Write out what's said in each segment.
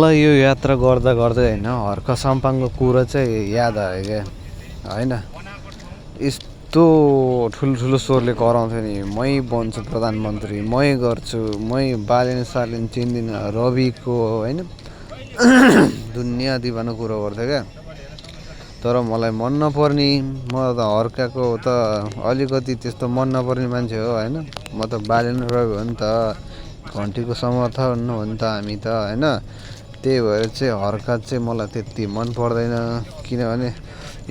मलाई यो यात्रा गर्दा गर्दै होइन हर्क साम्पाङको कुरा चाहिँ याद आयो क्या होइन। यस्तो ठुल्ठुलो स्वरले कराउँथ्यो नि, मै बन्छु प्रधानमन्त्री, मै गर्छु, मै बालेन सालेन चिन्दिनँ रविको होइन दुनियाँ दिवानो कुरो गर्थ्यो क्या। तर मलाई मन नपर्ने, म त हर्काको त अलिकति त्यस्तो मन नपर्ने मान्छे हो होइन। म त बालेन रवि हो नि त, घन्टीको समर्थन हो नि त हामी त होइन। त्यही भएर चाहिँ हर्का चाहिँ मलाई त्यति मन पर्दैन। किनभने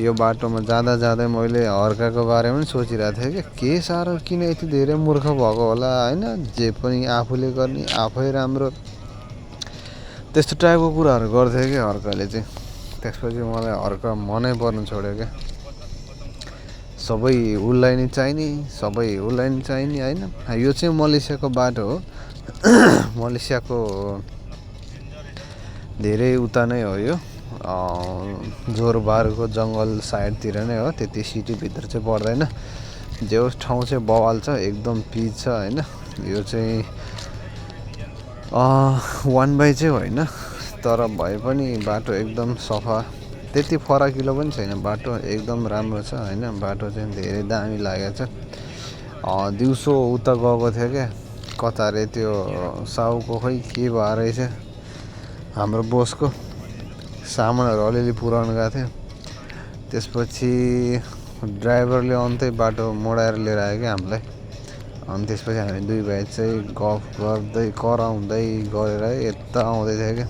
यो बाटोमा जाँदा जाँदै मैले हर्काको बारेमा पनि सोचिरहेको थिएँ कि के साह्रो किन यति धेरै मूर्ख भएको होला होइन। जे पनि आफूले गर्ने आफै राम्रो, त्यस्तो टाइपको कुराहरू गर्थ्यो क्या हर्काले चाहिँ। त्यसपछि मलाई हर्का मनै पर्नु छोड्यो क्या। सबै उसलाई नै चाहिने, सबै उसलाई नै चाहिने होइन। यो चाहिँ मलेसियाको बाटो हो। मलेसियाको धेरै उता नै हो यो, जोरबारको जङ्गल साइडतिर नै हो, त्यति सिटीभित्र चाहिँ पर्दैन। जे होस् ठाउँ चाहिँ बवाल छ, एकदम पिच छ होइन। यो चाहिँ 1 बाई चाहिँ होइन, तर भए पनि बाटो एकदम सफा, त्यति फराकिलो पनि छैन, बाटो एकदम राम्रो छ होइन। बाटो चाहिँ धेरै दामी लागेको छ। दिउँसो उता गएको थियो क्या, कता अरे त्यो साउको खै के भयो रहेछ, हाम्रो बोसको सामानहरू अलिअलि पुऱ्याउनु गएको थियो। त्यसपछि ड्राइभरले अन्त्यै बाटो मोडाएर लिएर आयो क्या हामीलाई। अनि त्यसपछि हामी दुई भाइ चाहिँ गफ गर्दै कराउँदै गरेर यता आउँदै थियो क्या।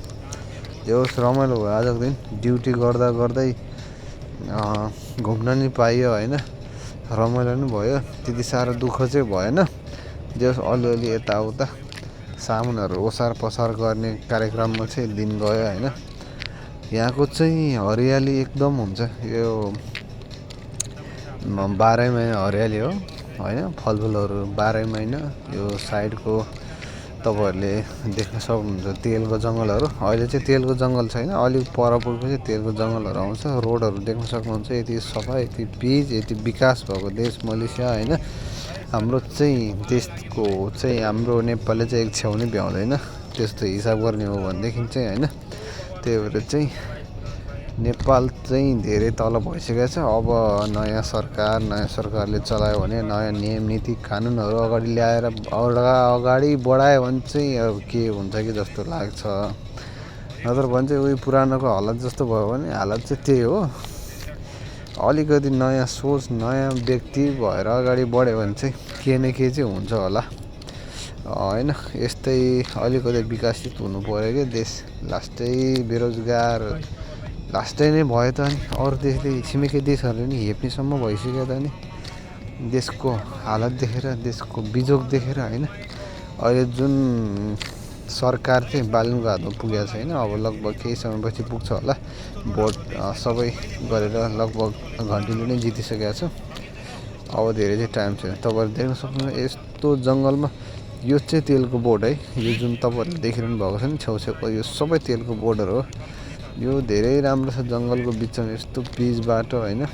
जो होस् रमाइलो भयो आजको दिन। ड्युटी गर्दा गर्दै घुम्न नि पाइयो होइन, रमाइलो नि भयो, त्यति साह्रो दुःख चाहिँ भएन। जे होस् अलिअलि यताउता सामानहरू ओसार पसार गर्ने कार्यक्रममा चाहिँ दिन गयो होइन। यहाँको चाहिँ हरियाली एकदम हुन्छ, यो 12 महिना हरियाली हो होइन। फलफुलहरू 12 महिना। यो साइडको तपाईँहरूले देख्न सक्नुहुन्छ तेलको जङ्गलहरू। अहिले चाहिँ तेलको जङ्गल छैन, अलिक परपुरको चाहिँ तेलको जङ्गलहरू आउँछ। रोडहरू देख्न सक्नुहुन्छ, यति सफा, यति पिच, यति विकास भएको देश मलेसिया होइन। हाम्रो चाहिँ देशको चाहिँ हाम्रो नेपालले चाहिँ एक छेउ नै भ्याउँदैन, त्यस्तो हिसाब गर्ने हो भनेदेखि चाहिँ होइन। त्यही भएर चाहिँ नेपाल चाहिँ धेरै तल भइसकेको छ। अब नयाँ सरकारले चलायो भने, नयाँ नियम नीति कानुनहरू अगाडि ल्याएर अगाडि बढायो भने चाहिँ अब के हुन्छ कि जस्तो लाग्छ। नत्र भने चाहिँ उही पुरानोको हालत जस्तो भयो भने हालत चाहिँ त्यही हो। अलिकति नयाँ सोच, नयाँ व्यक्ति भएर अगाडि बढ्यो भने चाहिँ के न के चाहिँ हुन्छ होला होइन। यस्तै अलिकति विकसित हुनु पऱ्यो क्या देश। लास्टै बेरोजगार लास्टै नै भयो त। अनि अरू देशले, छिमेकी देशहरूले नि हेप्नेसम्म भइसक्यो त। अनि देशको हालत देखेर, देशको बिजोग देखेर होइन, अहिले जुन सरकार चाहिँ बालनको हातमा पुगेको छैन। अब लगभग केही समयपछि पुग्छ होला। भोट सबै गरेर लगभग घन्टीले नै जितिसकेको छ। अब धेरै चाहिँ टाइम छैन। तपाईँहरू देख्न सक्नुहुन्छ यस्तो जङ्गलमा, यो चाहिँ तेलको बोट है। यो जुन तपाईँहरूले देखिरहनु भएको छ नि छेउछेउको, यो सबै तेलको बोटहरू हो। यो धेरै राम्रो छ, जङ्गलको बिचमा यस्तो पिच बाटो होइन।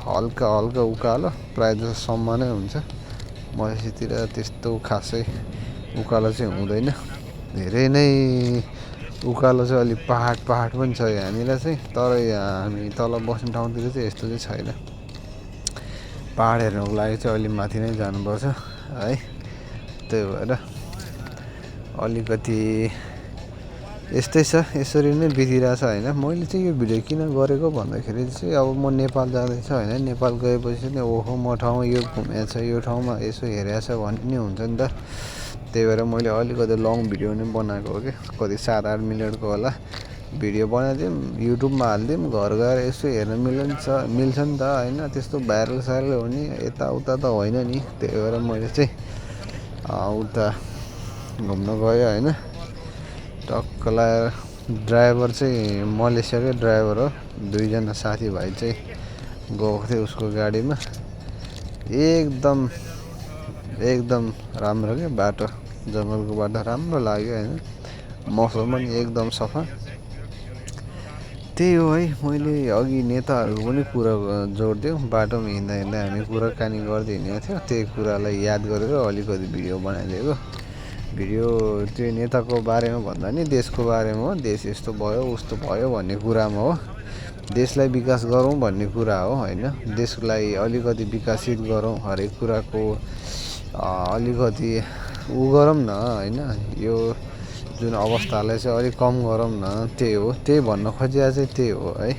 हल्का हल्का उकालो, प्रायः जस्तो समानै हुन्छ। मधेसतिर त्यस्तो खासै उकालो चाहिँ हुँदैन, धेरै नै उकालो चाहिँ अलिक पहाड पनि छ यहाँनिर चाहिँ। तर हामी तल बस्ने ठाउँतिर चाहिँ यस्तो चाहिँ छैन। पहाड हेर्नुको लागि चाहिँ अलिक माथि नै जानुपर्छ है। त्यही भएर अलिकति यस्तै छ, यसरी नै बितिरहेछ होइन। मैले चाहिँ यो भिडियो किन गरेको भन्दाखेरि चाहिँ अब म नेपाल जाँदैछ होइन। नेपाल गएपछि चाहिँ ओहो म ठाउँमा यो घुमेको छ, यो ठाउँमा यसो हेरेको छ भन्ने नि हुन्छ नि त। त्यही भएर मैले अलिकति लङ भिडियो नै बनाएको हो कि, कति 7-8 मिनटको होला भिडियो बनाइदिउँ, युट्युबमा हालिदिउँ, घर गएर यसो हेर्न मिल्छ नि त होइन। त्यस्तो भाइरल हुने यताउता त होइन नि। त्यही भएर मैले चाहिँ उता घुम्न गयो होइन। टक्क लगाएर ड्राइभर चाहिँ मलेसियाकै ड्राइभर हो। 2 जना साथीभाइ चाहिँ गएको थियो उसको गाडीमा। एकदम राम्रो क्या बाटो, जङ्गलको बाटो राम्रो लाग्यो होइन। मौसम पनि एकदम सफा। त्यही हो है, मैले अघि नेताहरूको पनि कुरा जोडिदिउँ। बाटोमा हिँड्दा हामी कुराकानी गर्दै हिँडेको थियो, त्यही कुरालाई याद गरेर अलिकति भिडियो बनाइदिएको। भिडियो त्यो नेताको बारेमा भन्दा नि देशको बारेमा हो। देश यस्तो भयो उस्तो भयो भन्ने कुरामा हो। देशलाई विकास गरौँ भन्ने कुरा हो होइन। देशलाई अलिकति विकसित गरौँ, हरेक कुराको अलिकति गरौँ न होइन। यो जुन अवस्थालाई चाहिँ अलिक कम गरौँ न, त्यही हो। त्यही भन्न खोजिया चाहिँ त्यही हो है।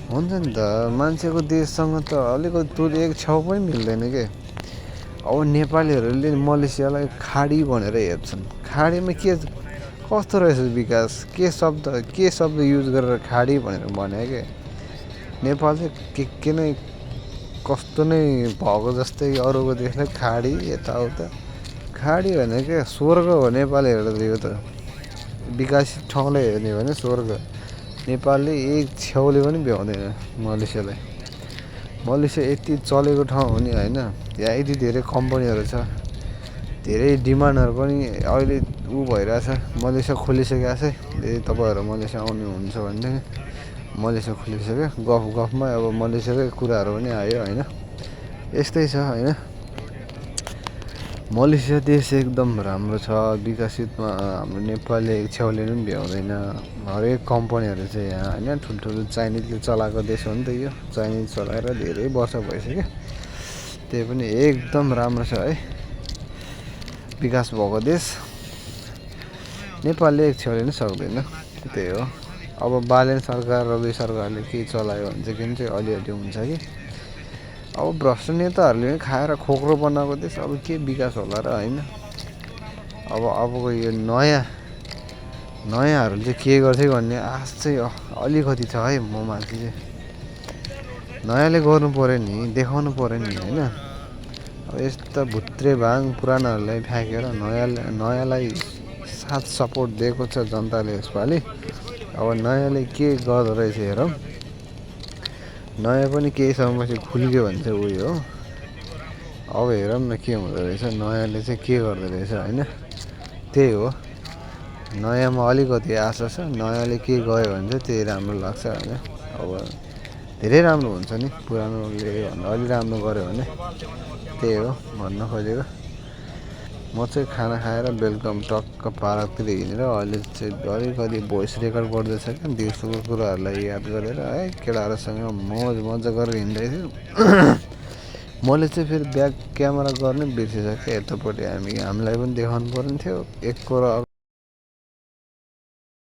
हुन्छ नि त, मान्छेको देशसँग त अलिकति तुल एक छेउ पनि मिल्दैन के। अब नेपालीहरूले मलेसियालाई खाडी भनेर हेर्छन्। खाडीमा के कस्तो रहेछ विकास, के शब्द युज गरेर खाडी भनेर भने के। नेपाल चाहिँ के नै कस्तो नै भएको जस्तै अरूको देशलाई खाडी यताउता। खाडी भने के स्वर्ग हो नेपालीहरू यो त। विकसित ठाउँलाई हेर्ने भने स्वर्ग। नेपालले एक छेउले पनि भ्याउँदैन मलेसियालाई। मलेसिया यति चलेको ठाउँ हो नि होइन। यहाँ यति धेरै कम्पनीहरू छ, धेरै डिमान्डहरू पनि अहिले भइरहेछ। मलेसिया खोलिसकेको छ। यदि तपाईँहरू मलेसिया आउनुहुन्छ भनेदेखि मलेसिया खोलिसक्यो। गफमा अब मलेसियाकै कुराहरू पनि आयो होइन। यस्तै छ होइन। मलेसिया देश एकदम राम्रो छ, विकसितमा हाम्रो नेपालले एक छेउले पनि भ्याउँदैन। हरेक कम्पनीहरू चाहिँ यहाँ होइन ठुल्ठुलो चाइनिजले चलाएको देश हो नि त यो। चाइनिज चलाएर धेरै वर्ष भइसक्यो। त्यही पनि एकदम राम्रो छ है, विकास भएको देश। नेपालले एक छेउले पनि सक्दैन, त्यही हो। अब बालेन सरकार रवि सरकारले केही चलायो भने चाहिँ अलिअलि हुन्छ कि। अब भ्रष्ट नेताहरूले पनि खाएर खोक्रो बनाएको देश, अब के विकास होला र होइन। अबको यो नयाँहरूले चाहिँ के गर्छ भन्ने आश चाहिँ अलिकति छ है म माथि चाहिँ। नयाँले गर्नु पऱ्यो नि, देखाउनु पऱ्यो नि होइन। अब यस्ता भुत्रे भाङ पुरानाहरूलाई फ्याँकेर नयाँलाई साथ सपोर्ट दिएको छ जनताले यसपालि। अब नयाँले के गर्दो रहेछ हेरौँ। नयाँ पनि केही समयपछि खुल्क्यो भने चाहिँ उयो हो। अब हेरौँ न के हुँदो रहेछ, नयाँले चाहिँ के गर्दो रहेछ होइन। त्यही हो, नयाँमा अलिकति आशा छ। नयाँले के गयो भने चाहिँ त्यही राम्रो लाग्छ होइन। अब धेरै राम्रो हुन्छ नि, पुरानोले भन्दा अलि राम्रो गऱ्यो भने। त्यही हो भन्न खोजेको। म चाहिँ खाना खाएर बेलुका टक्क पार्कतिर हिँडेर अहिले चाहिँ अलिकति भोइस रेकर्ड गर्दैछ क्या। दिउँसोको कुराहरूलाई याद गरेर है, केटाहरूसँग मजा गरेर हिँड्दै थियो। मैले चाहिँ फेरि ब्याक क्यामेरा गर्नै बिर्सिसकेँ। यतापट्टि हामीलाई पनि देखाउनु पर्ने थियो। एक कुरा